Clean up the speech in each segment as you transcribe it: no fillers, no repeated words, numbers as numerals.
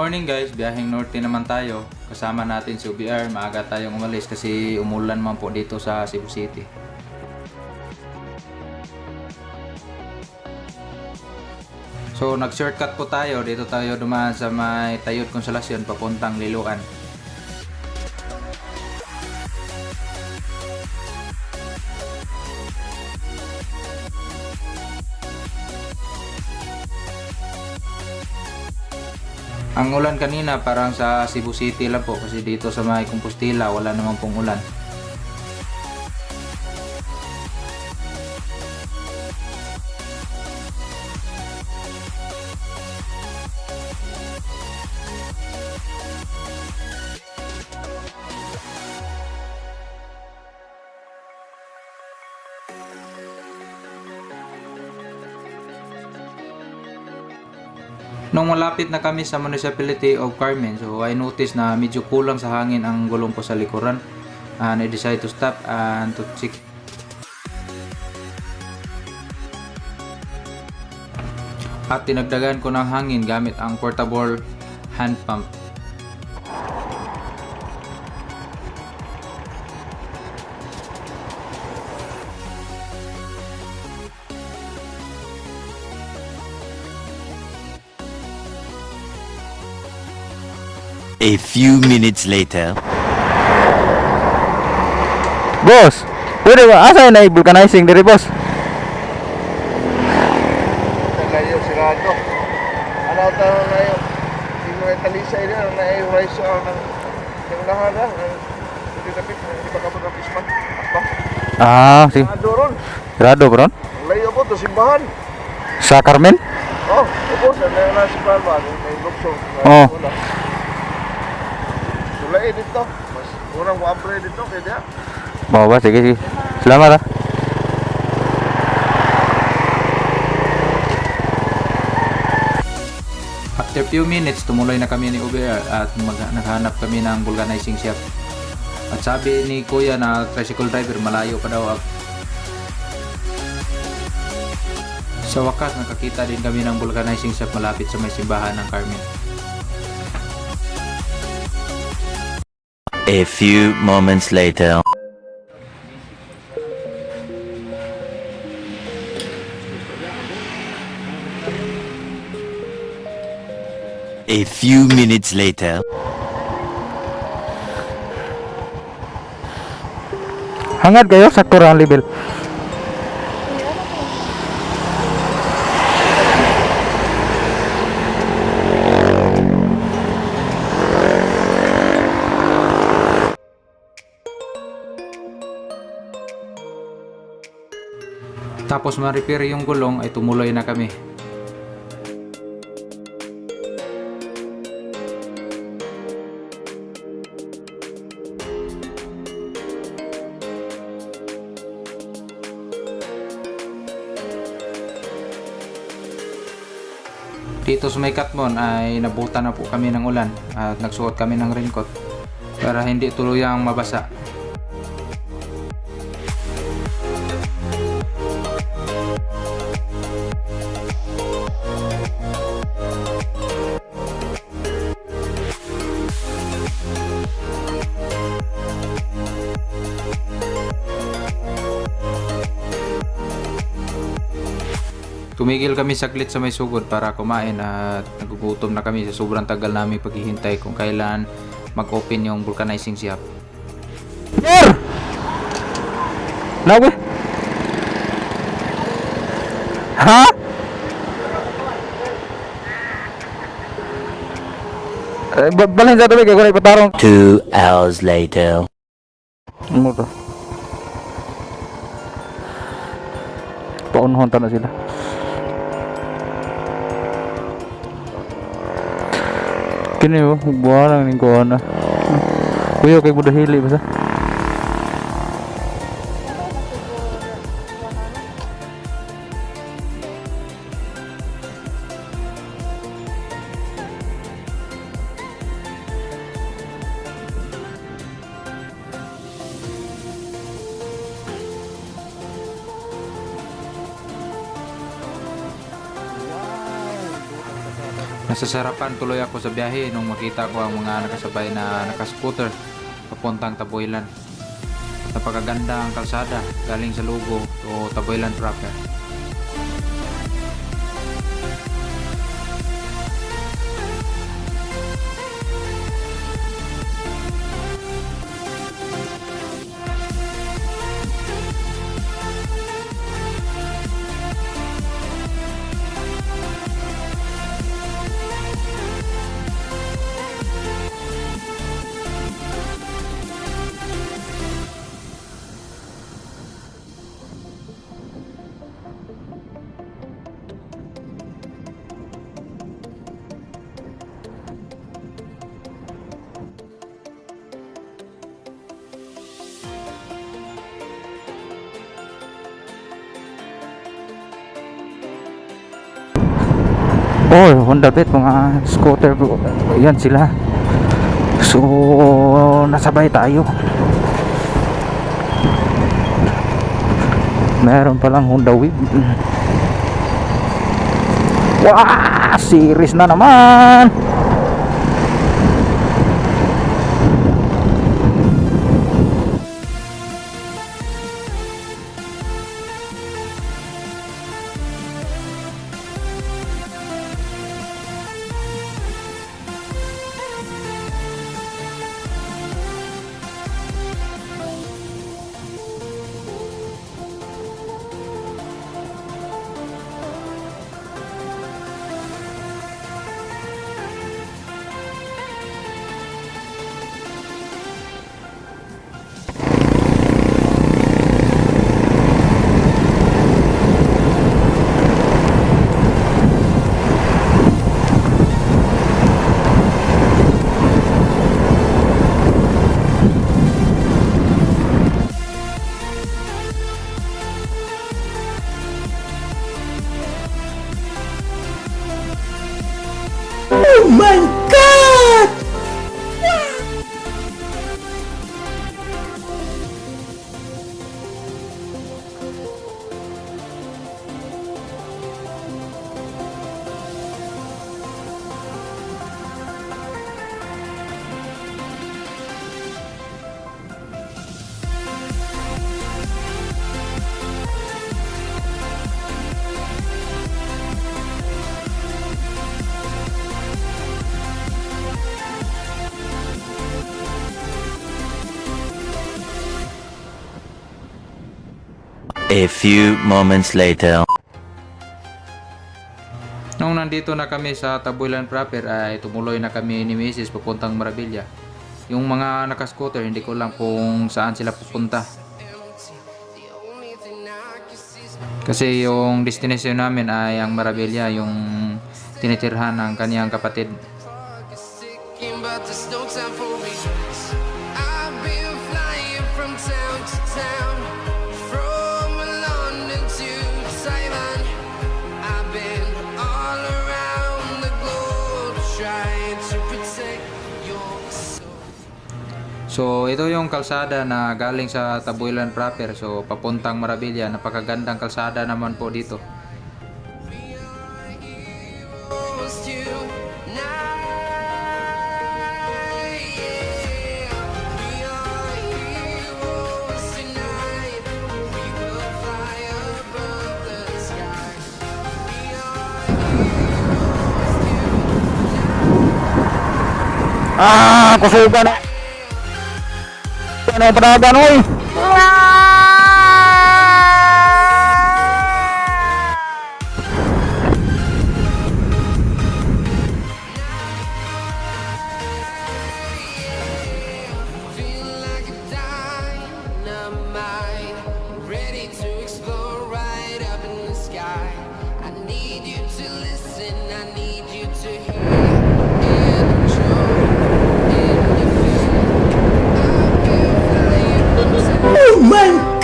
Morning, guys, biyaheng norte naman tayo. Kasama natin si OBR, maaga tayong umalis kasi umulan man po dito sa Cebu City. So nag-shortcut po tayo, dito tayo dumaan sa may Tayod Consolacion papuntang Liloan. Ang ulan kanina parang sa Cebu City lang po kasi dito sa may Compostela wala naman pong ulan. Nung malapit na kami sa Municipality of Carmen, so I noticed na medyo kulang sa hangin ang gulong ko sa likuran. And I decided to stop and to check. At tinagdagan ko ng hangin gamit ang portable hand pump. A few minutes later. Boss, pwede ba? Asa na vulcanizing diri, boss? Layo, sirado. Ano tayo layo? Hindi mo ay talisay na, na ay rice ang ng unahan na. Hindi tapit, hindi pa kapag ang isman. Aspa. Ah, sige. Sirado ron. Sarado bro. Ang layo po, to simbahan. Sa Carmen? Oh, opo, sa layo na simbahan ba? May luksong. Oh. Sulay dito. Mas murang wabre dito, kaya diya. Mau ba? Sige, sige. Salamat ah. After few minutes, tumuloy na kami ni OBR at naghanap kami ng vulcanizing shop. At sabi ni kuya na tricycle driver, malayo pa daw. Sa wakas, nakakita din kami ng vulcanizing shop malapit sa may simbahan ng Carmen. A few moments later. A few minutes later. Hangad kayo, sakto ra ang level. Tapos ma-repair yung gulong ay tumuloy na kami. Dito sa may Katmon ay nabutan na po kami ng ulan at nagsuot kami ng raincoat para hindi tuluyang mabasa. Tumigil kami saglit sa may sugod para kumain at nagugutom na kami sa sobrang tagal namin paghihintay kung kailan mag-open yung vulcanizing shop. Sir! Nawe? Ha? Eh, balhin sa tubig, kaya ko na ipatarong. 2 hours later. Ano to? Paunhon ta na sila. Kini oh, buwan ning kuha na. Kuya kay budahili basta. Nasasarapan tuloy ako sa biyahe nung makita ko ang mga nakasabay na nakascooter papuntang Tabuelan. Napakaganda ang kalsada galing sa Lugo to Tabuelan proper. Oh, Honda Beat, mga scooter bro. Yan sila. So, nasabay tayo. Meron palang Honda Wave. Wah, series na naman. A few moments later. Nung nandito na kami sa Tabuelan proper ay tumuloy na kami ni Mrs. papuntang Maravilla. Yung mga nakascooter, hindi ko alam kung saan sila pupunta. Kasi yung destination namin ay ang Maravilla, yung tinitirhan ng kaniyang kapatid. But there's no time for regrets. I've been flying from town to town, from London to Taiwan. I've been all around the globe trying to protect your soul. So ito yung kalsada na galing sa Tabuelan proper. So papuntang Maravilla, napakagandang kalsada naman po dito. Heroes tonight, yeah. We are heroes tonight. We will fly above the sky. We are heroes tonight. Ah, kusugan na. Ano panagan oy? Feel like a dynamite, ready to explode right up in the sky. I need you to listen, I need you to hear and show and to feel. I've been flying from town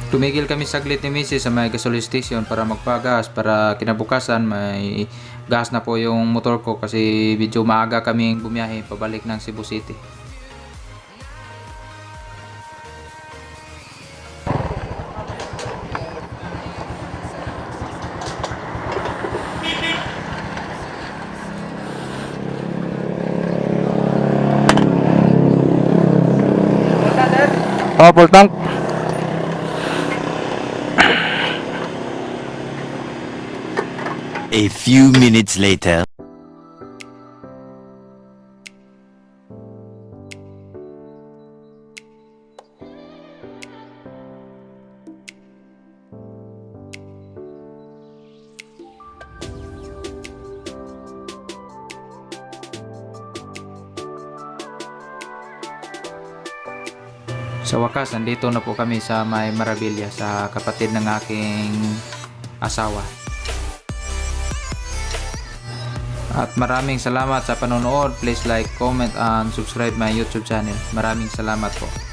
Tumigil kami saglit ni Mrs. sa may gasoline station para magpagas para kinabukasan may gas na po yung motor ko kasi medyo maaga kaming bumiyahe pabalik ng Cebu City. Oh, full tank. A few minutes later. Sa wakas, nandito na po kami sa may Maravilla sa kapatid ng aking asawa. At maraming salamat sa panonood. Please like, comment, and subscribe my YouTube channel. Maraming salamat po.